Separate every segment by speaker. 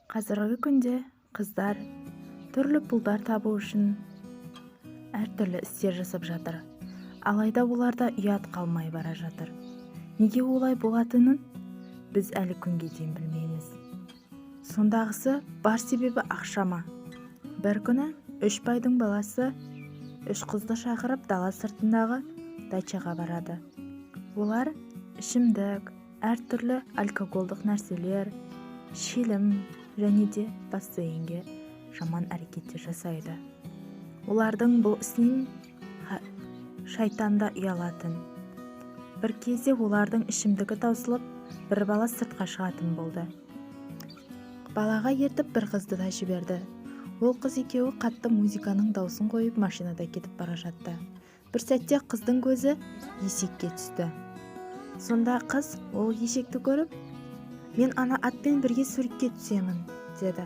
Speaker 1: Қазіргі күнде қыздар түрлі пұлдар табу үшін әртүрлі істер жасап жатыр. Алайда оларда ұят қалмай бара жатыр. Неге олай болатынын біз әлі күнге дейін білмейміз. Сондағысы бар себебі ақша ма? Бір күні үш байдың баласы үш қызды шақырып, дала сыртындағы дачаға барады. Олар ішімдік, әртүрлі алкоголдық нәрселер, шелім және де бассейнге жаман әрекеттер жасайды. Олардың бұл ісінен шайтан да ұялатын. Бір кезде олардың ішімдігі таусылып, бір бала сыртқа шығатын болды. Балаға ертіп бір қызды да жіберді. Ол қыз екеуі қатты музыканың даусын қойып, машинада кетіп бара жатты. Бір сәтте қыздың көзі есекке түсті. Сонда қыз ол есекті көріп: «Мен ана атпен бірге суретке түсемін», – деді.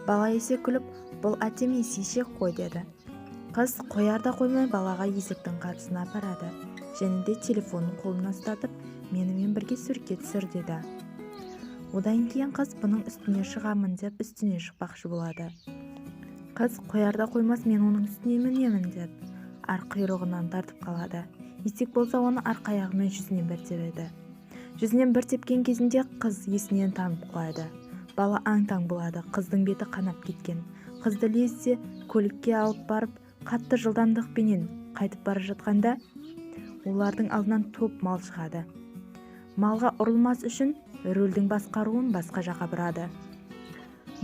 Speaker 1: Бала есе күліп: «Бұл ат емес, ешек қой», – деді. Қыз қояр да қоймай балаға есектің қасына апарады және де телефонын қолына ұстатып, «Менімен бірге суретке түсір», – деді. Одан кейін қыз «Бұның үстіне шығамын» деп, үстіне шықпақшы болады. Қыз қояр да қоймас «Мен оның үстіне мінемін» деп, құйрығынан тартып қалады. Есек болса, оны арқа аяғымен жүзінен бір тебеді. Жүзінен бір тепкен кезінде қыз есінен танып құлайды. Бала аң-таң болады, қыздың беті қанап кеткен. Қызды лезде көлікке алып барып, қатты жылдамдықпенен қайтып бара жатқанда, олардың алдынан топ мал шығады. Малға ұрылмас үшін рөлдің басқаруын басқа жаққа бұрады.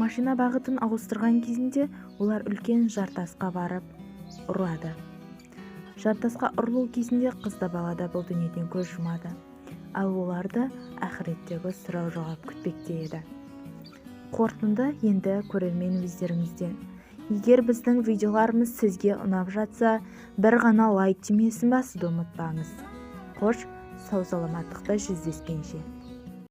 Speaker 1: Машина бағытын ауыстырған кезінде олар үлкен жартасқа барып ұрады. Жартасқа ұрылу кезінде қыз да, бала да бұл дүниеден көз жұмады. Ал оларды ақыреттегі сұрау жауап күтпекте еді. Қорытынды енді, көрермен, өздеріңізден. Егер біздің видеоларымыз сізге ұнап жатса, бір ғана лайк түймесін басуды ұмытпаңыз. Қош, сау саламаттықта жүздескенше.